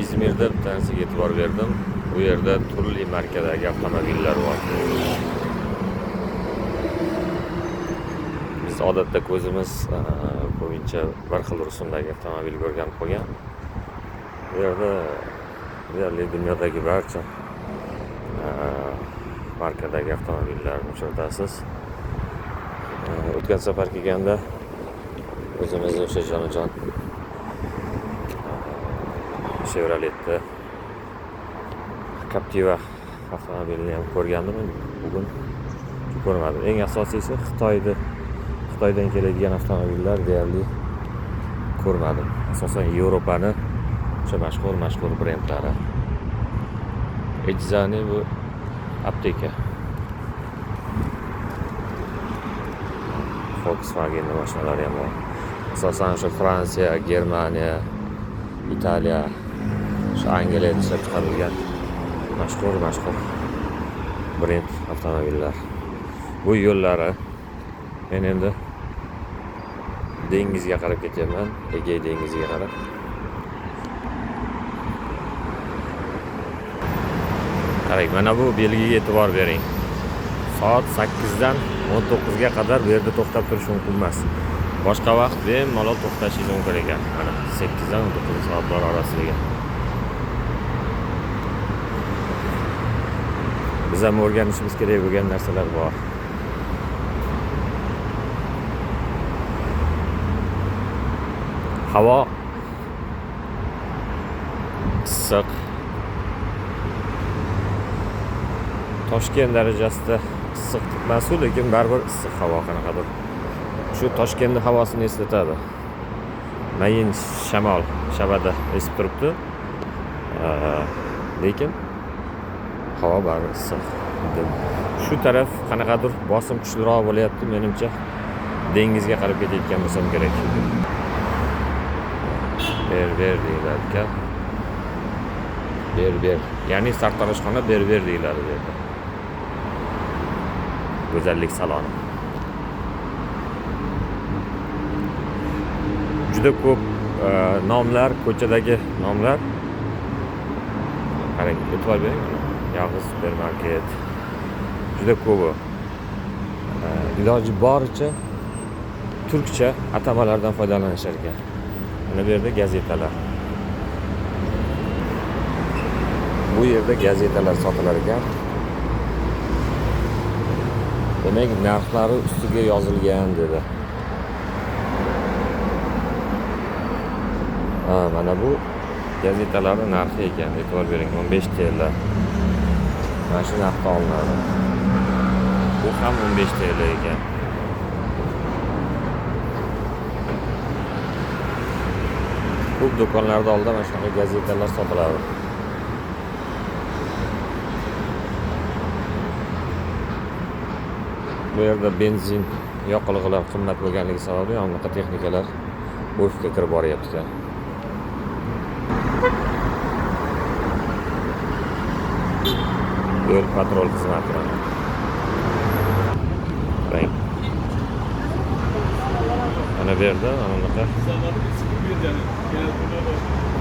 Izmirda bitta narsaga e'tibor berdim. Bu yerda turli markadagi avtomobillar bor. Biz odatda ko'zimiz ko'pincha bir xil rusumdagi avtomobilga o'rganib qolgan. Bu yerda deyarli dunyodagi barcha markadagi avtomobillarni uchratasiz. O'tgan safar kelganda o'zimizni o'sha jonajon Chevrolet'da Captiva avtomobilini ham ko'rgandim. Bugun ko'rmadim. Eng asosiysi Xitoydan keladigan avtomobillar deyarli ko'rmadim. Asosan Yevropani o'sha mashhur brendlari. Eczane bu apteka. Volkswagen'ning mashinalari ham bor. Asosan o'sha Fransiya, Germaniya, Italiya, o'sha Angliyada ishlab chiqarilgan mashhur brend avtomobillar. Bu yo'llari men endi dengizga qarab ketyapman, Egey dengiziga qarab. Qarang, mana bu belgiga e'tibor bering. Soat 8dan 19ga qadar bu yerda to'xtab turish mumkin emas. Boshqa vaqt bemalol to'xtashingiz mumkin ekan. Mana 8dan 19 soatlar orasidagi. Biz ham o'rganishimiz kerak bo'lgan narsalar bor. Havo issiq. Toshkent darajasida issiq emas, lekin baribir issiq havo qanaqadir. Shu Toshkentning havosini eslatadi. Mayin shamol shabada esib turibdi. Lekin havo baribir issiq. Shu taraf qanaqadir bosim kuchliroq bo'lyapti, menimcha dengizga qarab ketayotgan bo'lsam kerak. Berber deyiladi ekan. Berber, ya'ni sartaroshxona berber deyiladi bu yerda. Go'zallik saloni. Juda ko'p nomlar, ko'chadagi nomlar. Qarang, e'tibor bering. Yog'iz supermarket. Juda ko'pi. Iloji boricha turkcha atamalardan foydalanishar ekan. Mana bu yerda gazetalar. Bu yerda gazetalar sotilar ekan. Demak, narxlari ustiga yozilgan dedi. Ha, mana bu gazetalarning narxi ekan, e'tibor bering, 15 TL. Mana shu narxda olinadi. Bu ham 15 TL ekan. Ko'p do'konlarda oldida mana shunaqa gazetalar sotiladi. Bu yerda benzin, yoqilg'ilar qimmat bo'lganligi sababli mana bunaqa texnikalar urfga kirib boryapti ekan. Yo'l patrul xizmati mana. Qarang. Mana bu yerda mana bunaqa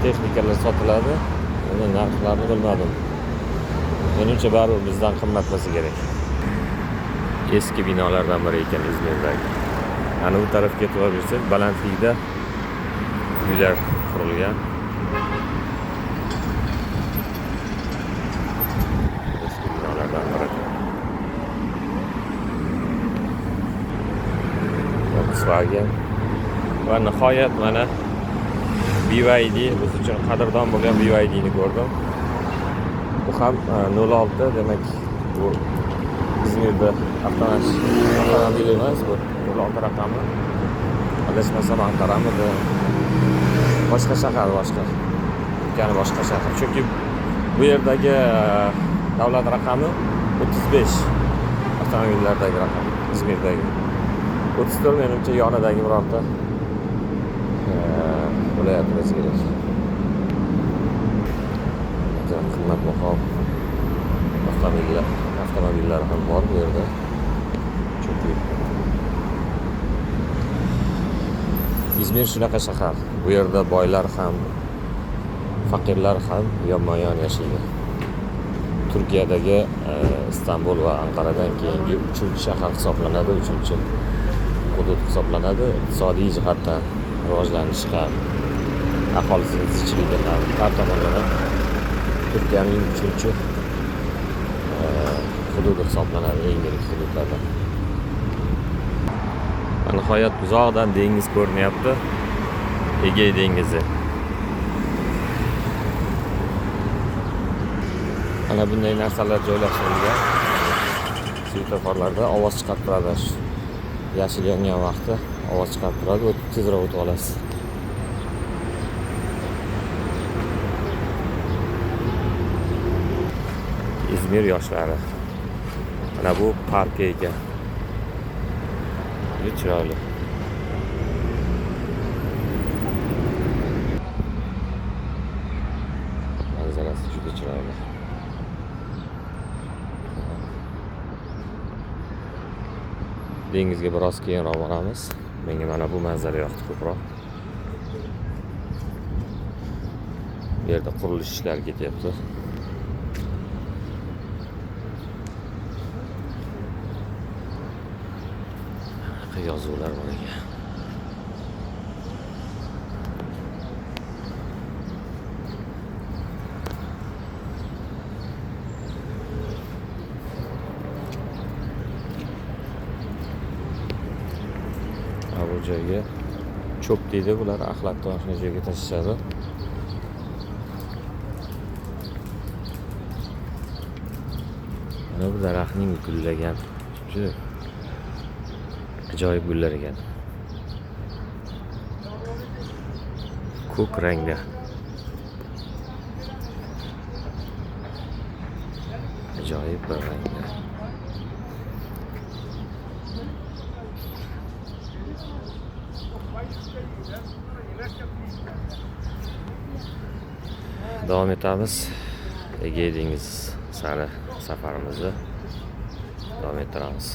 texnikalar sotiladi. Uni narxlarini bilmadim. Menimcha baribir bizdan qimmat bo'lsa kerak. Eski binolardan biri ekan Izmirdagi. Ana bu tarafga e'tibor bersak, balandlikda uylar qurilgan. Eski binolardan biri. Volkswagen va nihoyat mana BYD, biz uchun qadrdon bo'lgan BYDni ko'rdim. Bu ham 06, demak bu Izmirda avtomobil emas, bu 06 raqami. Adashmasam Anqaramidi? Boshqa shahar, boshqa. Ya'ni boshqa shahar. Chunki bu yerdagi davlat raqami 35 avtomobillardagi raqam, Izmirdagi. 34 menimcha yonidagi birorta viloyat bo'lsa kerak. Qimmatbaho avtomobillar ham bor bu yerda. Chunki Izmir shunaqa shahar. Bu yerda boylar ham, Faqirlar ham yonma-yon yashaydi. Turkiyadagi Istanbul va Anqaradan keyingi 3-shahar hisoblanadi, 3 hudud hisoblanadi. Iqtisodiy jihatdan rivojlanishi ham, aholisini zichligi ham har tomonlama Turkiyaning 3 hududi hisoblanadi, eng yirik hududlardan. Nihoyat uzoqdan dengiz ko'rinyapti. Egey dengizi. Ana bunday narsalar joylashtirilgan. Svetoforlarda ovoz chiqarib turadi. Yashil yongan vaqtda ovoz chiqarib turadi, o'tib tezroq o'tib olasiz. İzmir yoshlari. Mana bu park ekan. Juda chiroyli. Manzarasi juda chiroyli. Dengizga biroz keyinroq boramiz. Menga mana bu manzara yoqdi ko'proq. Bu yerda qurilish ishlari ketyapti. Yozuvlar bor ekan. Bu joyga cho'p deydi, bular axlatni mana shu joyga tashlashadi. Mana bu daraxtning gullagan juda ajoyib gullar ekan. Ko'k rangda. Ajoyib bir rangda. Davom etamiz. Egey dengizi sari safarimizni davom ettiramiz.